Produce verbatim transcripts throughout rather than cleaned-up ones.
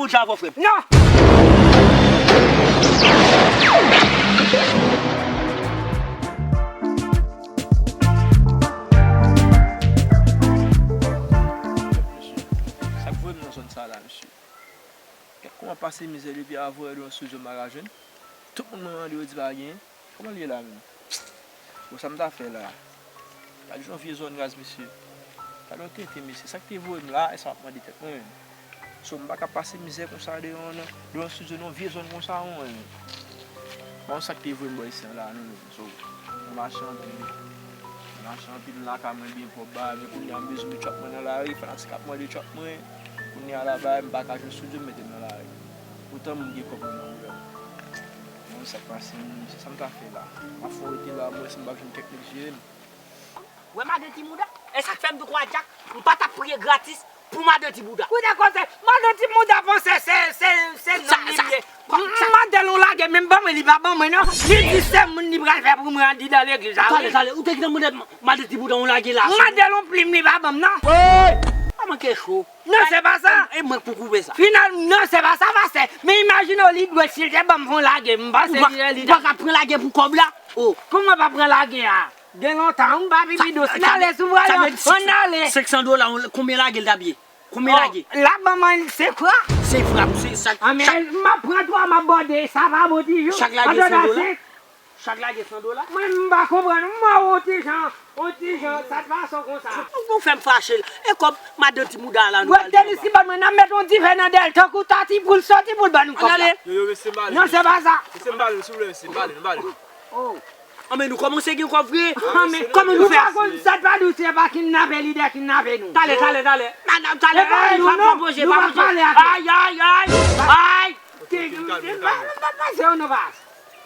Javò, frè m. Non! Sa k voye m nan zòn sa la, mesye? Gad kòman pase mizè depi avan yè devan estidyo m pa ka jwenn. Tout moun mwen mande yo di pa genyen. Kòman l ye la menm? Bon, sa m ta fè la? Gad yon vye zòn raz, mesye. Gad yon tenten, mesye. Sa k te voye m la, e sa m ap mande tèt mwen menm. So, m pa ka pase mizè konsa devan, devan estidyo nan vye zòn konsa, mwen menm. Bon, sa k te voye m bò isi a la, non, non. So, mwen mache anpil. Mwen mache anpil lakay mwen byen pwòp, bagay, men kounye a m bezwen met trap mwen nan lari, fanatik ap mande trap mwen. Kounye a la, bagay, m pa ka jwenn estidyo, m mete m nan lari. Poutan m gen kòb mwen nan woulè. Bon, sa k pase, m, se sa m ta fè la. M ap fè w rete la, mwen, si m pa jwenn kèk nèg jere m. Wè madan Ti Mouda? E sa k fè m di w kwa Dyak, m pa t ap priye gratis pou madan Ti Mouda. Ou te koze, madan Ti Mouda panse se, se, se nonm li ye. M mande l yon lagè, menm ban mwen, li pa ban mwen non. Li di se moun li pral fè pou mwen andidan legliz la, wi. Talè, talè, ou te gentan mande m, madan Ti Mouda yon lagè la. M mande l yon plim, li pa ban m non. Woy! Pa manke cho. Non, se pa sa. E mwen k pou koupe sa. Final, non, se pa sa, pastè. Men imajine w, li dwe, si l te ban m yon lagè, m panse li, li ta. Ou pa ka pran lagè pou kòb la? Oh. Kòman pa pran lagè a? Gen lontan, m pa pipi dous. N ale sou pwa yo. Ann ale. Senk san dola, konbyen lagè l t ap ye? Konbyen lagè? L ap ban mwen senk fran. Senk fran pou se sa. Ah, men m ap pran twa, m ap bòde, sa pa bon ti jou. Chak lagè san dola? Chak lagè san dola? Mwen, m pa konprann. M wè w yon ti jan, yon ti jan, sa t fason konsa. Ou, ou fè m fache. E kòb madan Ti Mouda la, nou pral fè. Tenis ki ban mwen, n ap met yon dife nan dèyè l, tankou tati pou l soti, pou l ban nou kòb la. Ann ale. Yo, yo, mesye, m ale. Non, se pa sa. Mesye, m ale, silvouplè, mesye, m ale, m ale. Oh. Anben, nou kòmanse gen kòb vre. Anben, kòman nou fè? Ou pa konn sa t pa di w se pa kidnape lidè kidnape nou. Talè, talè, talè. Talè, talè, pa pwoche, pa pwoche. Ay, ay, ay, ay. Pase yo non, pas.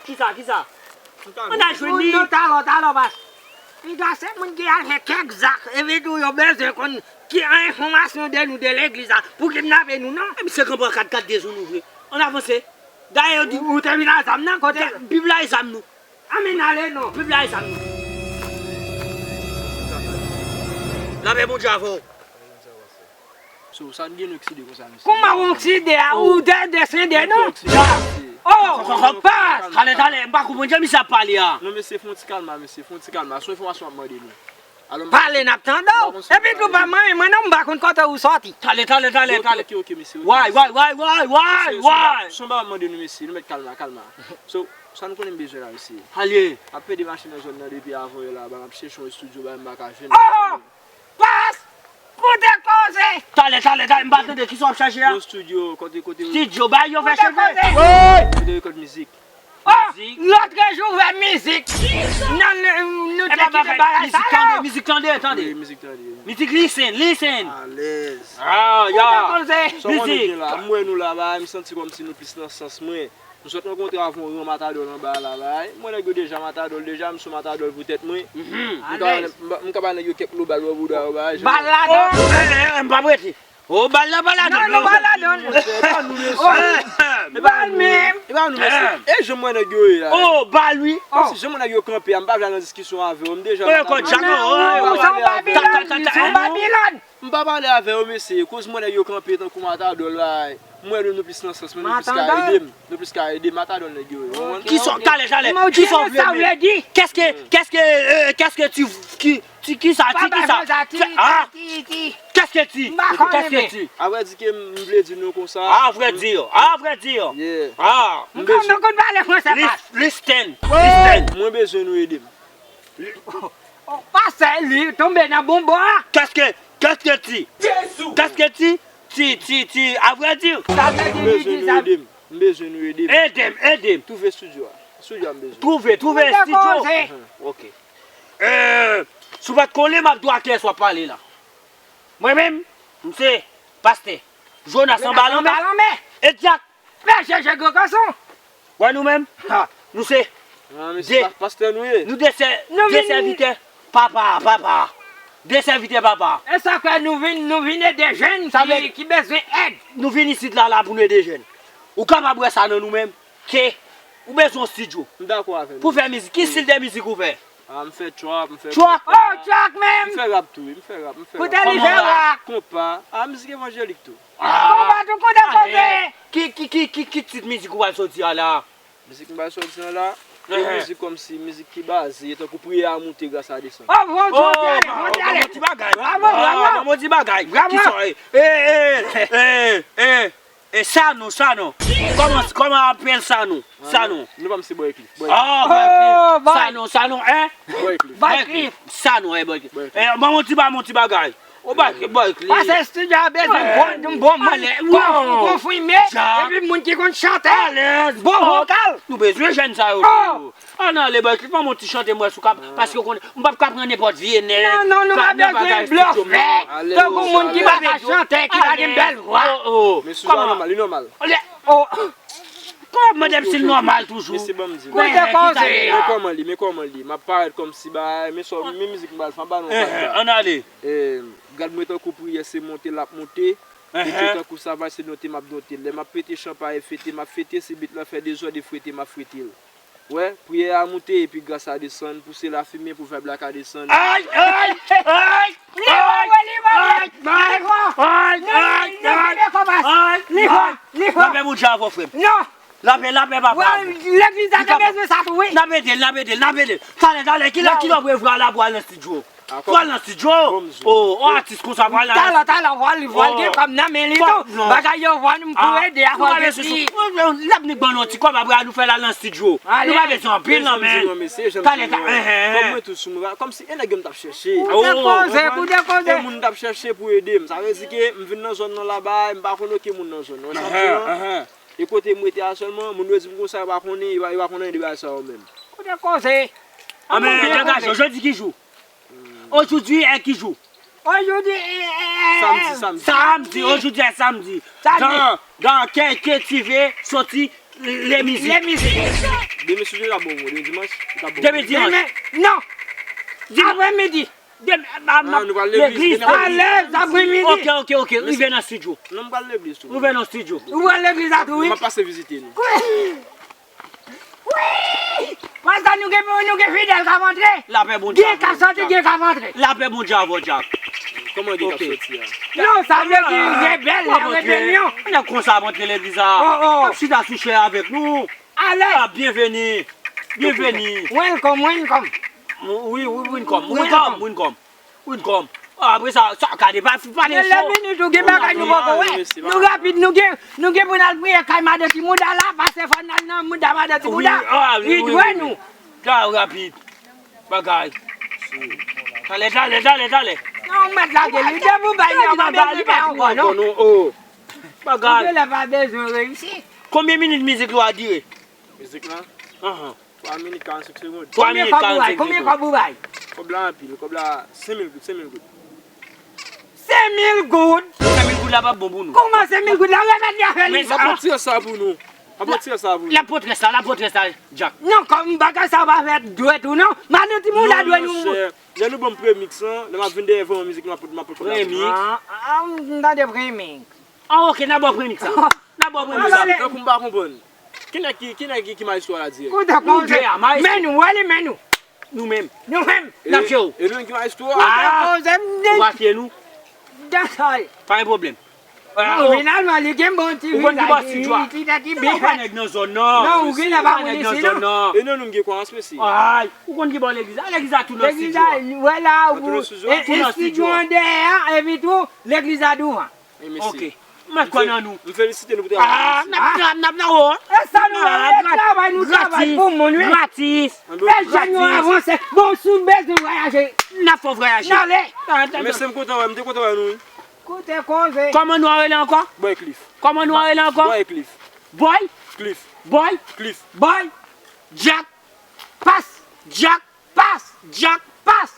Kisa, kisa? Ann al jwenn li. Non, talò, talò, pas. Piga se moun ki al fè kèk zak, epi tou yo bezwen konn ki enfòmasyon de nou, de legliz la, pou kidnape nou, non? Epi se kanpe an kat kat de sou nou vre. Ann avanse. Dayè yo di. Ou te vin ak zam nan, kote? Bib la e zam nou. Ann ale non. Bib la e zam nou. Lapè Bondye avè w. So, sa n gen nou ekside konsa, mesye? Kòman w ekside a? Ou de, desende nou? Oh, pas! Talè, talè, m pa konprann jan misye ap pale a. Non, mesye, fè yon ti kalma, mesye, fè yon ti kalma. Se yon enfòmasyon m ap mande nou. Pale, n ap tande w. Epi tou pa manyen mwen non, m pa konn kote ou sòti. Talè, talè, talè, talè. Ok, ok, mesye, ok, mesye. Way, way, way, way, way, way. Se yon bagay m mande nou, mesye, nou mèt kalma, kalma. So, sa nou konnen m bezwen la, mesye? Alye. Ap pede mache nan zòn nan depi avan yè la, ba, m ap chèche yon estidyo, ba, m pa ka jwenn. Oh! Pas! Koute koze! Talè, talè, talè, m pa tande, kisa w ap chache a? Yon estidyo, kote, kote. Estidyo, ba, yo fè cheve. Koute koze! Kote rekòd mizik. Oh, lòt jou ouvè mizik. Nan, nou, nou te kite bagay sa la. Mizik tande, mizik tande, tande. Wi, mizik tande. Mizik listen, listen. Alèz. Ah, ya. Mizik. Sa w konnen byen la, m wè nou la, ba, m santi kòmsi nou plis nan sans mwen. M sot rankontre avè yon matadòl anba la, ba. M wè nèg yo deja matadòl, deja m sou matadòl pou tèt mwen. M ka, m ka ba nèg yo kèk lo bal bò bouda yo, ba. Bal ladan. Oh, eh, eh, eh, m p ap rete. Oh, bal la, bal la, non, non, bal la, non. E pa nou, mesye. E pa nou, mesye. E jan m wè nèg yo ye la. Oh, bal wi. Kòmsi jan m wè nèg yo kanpe a, m pa vle al nan diskisyon avè yo. M deja. Ou se yon Babilòn, ou se yon Babilòn. M pa pale avè yo, mesye. Koz m wè nèg yo kanpe tankou matadòl la. M wè nou, nou plis nan sans mwen, nou plis ka ede m. Nou plis ka ede m. Matadòl nèg yo ye. Ou konprann? Kisa, talè, talè. Kisa w vle di? Qu'est-ce que, qu'est-ce que, euh, qu'est-ce que tu, qui, Ti, kisa, ti, kisa? Ah! Qu'est-ce que ti? Qu'est-ce que ti? A vrè di ke m vle di nou konsa. À vrai dire, à vrai dire. Yeah. Ah! M konn, nou konn pale fransè, pas. Listen, listen. Mwen bezwen nou ede m. Oh, pastè, li tonbe nan bon bò a. Qu'est-ce que, qu'est-ce que ti? Jezi! Qu'est-ce que ti? Ti, ti, ti, à vrai dire. Sa vle di li di sa. M bezwen nou ede m. M bezwen nou ede m. Ede m, ede m. Twouve estidyo a. Estidyo a m bezwen. Twouve, twouve estidyo. Ok. Eh, si w pa t konnen, m ap di w a kiyès w ap pale la. Mwen menm, m se pastè Jonas anba lanmè. E dyak. Mèt chèche gwo koson. Wè nou menm, nou se de, pastè nou ye. Nou de sè, de sèvitè papa, papa. De sèvitè papa. E sa fè nou vin, nou vin ede jèn ki, ki bezwen èd. Nou vin isit la, la pou nou ede jèn. Ou kapab wè sa nan nou menm. Ke ou bezwen yon estidyo. M dakò avè nou. Pou fè mizik. Ki estil de mizik ou fè? Ah, m fè trap, m fè trap. Oh, trap menm. M fè rap tou, wi, m fè rap, m fè rap. Kote li fè rap? Konpa. Ah, mizik evanjelik tou. Konpa tou, kote koze? Ki, ki, ki, ki, ki tit mizik ou pral soti a la? Mizik m pral soti an la, e mizik kòmsi, mizik ki baze, tankou priyè a moute, gras a desann. Oh, bon, bon, bon, bon, bon, bon ti bagay. Bravo, bravo. Bon, bon ti bagay. Bravo. Ki son, eh, eh, eh, eh, eh, eh, Sanon, Sanon. Kòman, kòman apèl Sanon? Sanon. Non pa m se Boy Cliff. Boy Cliff. Oh, Boy Cliff. Sanon, Sanon, hein? Boy Cliff. Boy Cliff. Sanon, eh, Boy Cliff. Boy Cliff. Eh, ban m yon ti ba-, yon ti bagay. Ou ba, ba kle. Pase estidyo a bezwen bon, bon moun konfime, epi moun ki konn chante, bon vokal. Nou bezwen jèn sa yo. Ann ale, ba kle, fè m yon ti chante, m wè si w ka, paske w konnen, m p ap ka pran nenpòt vye nèg. Non, non, nou pa bezwen blofè. Tankou moun ki pa ka chante, ki pa gen bèl vwa. Men sou sa nòmal, li nòmal. Kòman mande m si l nòmal toujou? Mesye, ban m di. Kote koze? Men kòman li, men kòman li. M ap parèt kòmsi bagay, men sò, men mizik m pral fè, m pa non. Ann ale. Eh, gad mwen tankou priyè se monte l ap monte. Pete tankou savaj se note m ap note. Lè m ap pete chanpay e fete, m ap fete, si bit lan fè dezòd e frete, m ap frete l. Wè, priyè a moute epi gras a desann, pouse lafimen pou vibe la ka desann. Ay, ay, ay, li bon, li bon, li bon. Li bon, li bon. Lapè pou Dye avè w, frè m. Non. Lapè, lapè, papa. Legliz la te bezwen sa tou, wi. N ap ede l, n ap ede l, n ap ede l. Talè, talè, kilè, kilè w prevwa la pou al nan estidyo? Pral nan estidyo? Oh, yon atis konsa pral nan. Talè, talè, vwal, vwal gen kòb nan men li tou. Bagay yo vwal, m pou ede a fò gen si. L ap nik ban nou yon ti kòb, apre a nou fè l al nan estidyo. Nou pa bezwen anpil non, men. Talè, talè. Kòm mwen tou sou mwen, kòmsi e nèg yo m t ap chèche. Koute koze, koute koze. E moun m t ap chèche pou ede m. Sa vle di ke m vin nan zòn nan laba, m pa konn okenn moun nan zòn nan. E kote m rete a sèlman, moun yo di m konsa, yo pa konnen, yo pa, yo pa konnen de bagay sa yo menm. Koute koze. Anben, degaj, jodi ki jou? Aujourd'hui est ki jou? Aujourd'hui est samdi, samdi. Samdi, aujourd'hui est samdi. Samdi. Dans, dans K K T V soti le mizik. Le mizik. Demen si Dye la bon, demen dimanch, li ka bon. Demen dimanch. Demen, non. Aprè midi. Demen, ah, nou pral legliz. Alèz, aprè midi. Ok, ok, ok. Rive nan estidyo. Non, m pral legliz tou. Rive nan estidyo. Ou pral legliz la tou, wi. M ap pase vizite nou. Wi! Pastè, nou gen, nou gen fidèl k ap antre. Lapè Bondye. Gen k ap soti, gen k ap antre. Lapè Bondye avè w, Dyak. Kòman gen k ap soti a? Non, sa vle di rebèl, rebelyon. Nèg konsa ap antre legliz la. Oh, oh. Ap chita sou chè avèk nou. Alèz. Ah, byenveni. Byenveni. Welcome, welcome. Wi, wi, welcome. Welcome, welcome. Welcome. Ah, apre sa, sa gade pa, pa de cho. Lè minit ou gen bagay nou poko wè. Nou rapid, nou gen, nou gen pou n al priye kay madan ti mouda la, pase fò n al nan mouda madan ti mouda. Li dwe nou. Sa rapid. Bagay. Talè, talè, talè, talè. Non, ou mèt lage li. Depi w bay li, ou pa bezwen fè ankò, non. Bagay. Ou genlè pa bezwen reyisi. Konbyen minit mizik yo a dire? Mizik lan? Ahan. Twa minit karannsenk segonn. Twa minit karannsenk segonn. Konbyen kòb ou bay? Kòb la anpil. Kòb la senk mil goud, senk mil goud. Senk mil goud? Senk mil goud la p ap bon pou nou. Kòman senk mil goud la? Remèt li avè li. M ap retire sa pou nou. M ap retire sa pou nou. L ap potre sa, l ap potre sa, Dyak. Non, kòm bagay sa pa fèt dwèt ou non. Madan ti mouda dwe nou. Lè nou ban m premix lan, lè m ap vin dèyè van mizik nou, m ap, m ap pote. Premix? Ah, ah, m tande premix. Ah, ok, n a ba w premix la. N a ba w premix la. Tankou m pa konprann. Ki nèg ki, ki nèg ki, ki maestro a la dirèk? Koute koze. Nou de a, maestro. Men nou, wè li, men nou. Nou menm. Nou menm. N ap fye w. E nou menm ki maestro a? Koute koze, m di. Ou pa fye nou? Dansòl. Pa gen pwoblèm. Non, finalman, li gen bon ti vizaj, ti tèt ki byen fèt. Ou pa nèg nan zòn nan. Non, ou genlè pa konn isi, non. E non, nou, m gen kwayans, mesye. Ay, ou konn ki bò legliz la? Legliz la tou nan estidyo a. Legliz la, wè la, ou, estidyo an dèyè a, epi tou, legliz la douvan. Ok. M mèt kwè nan nou. M felisite nou pou travay. Ah, n ap, n ap, n ap nan wo. E sa nou wè, travay nou travay pou moun, wi. Gratis. E jèn yo avanse. Bon, si w bezwen vwayaje, n ap fè w vwayaje. N ale. Mesye, m kontan wè, m te kontan wè nou, wi. Koute koze. Kòman nou a rele ankò? Boy Cliff. Kòman nou a rele ankò? Boy Cliff. Boy? Cliff. Boy? Cliff. Boy? Jack. Pas. Jack. Pas. Jack. Pas.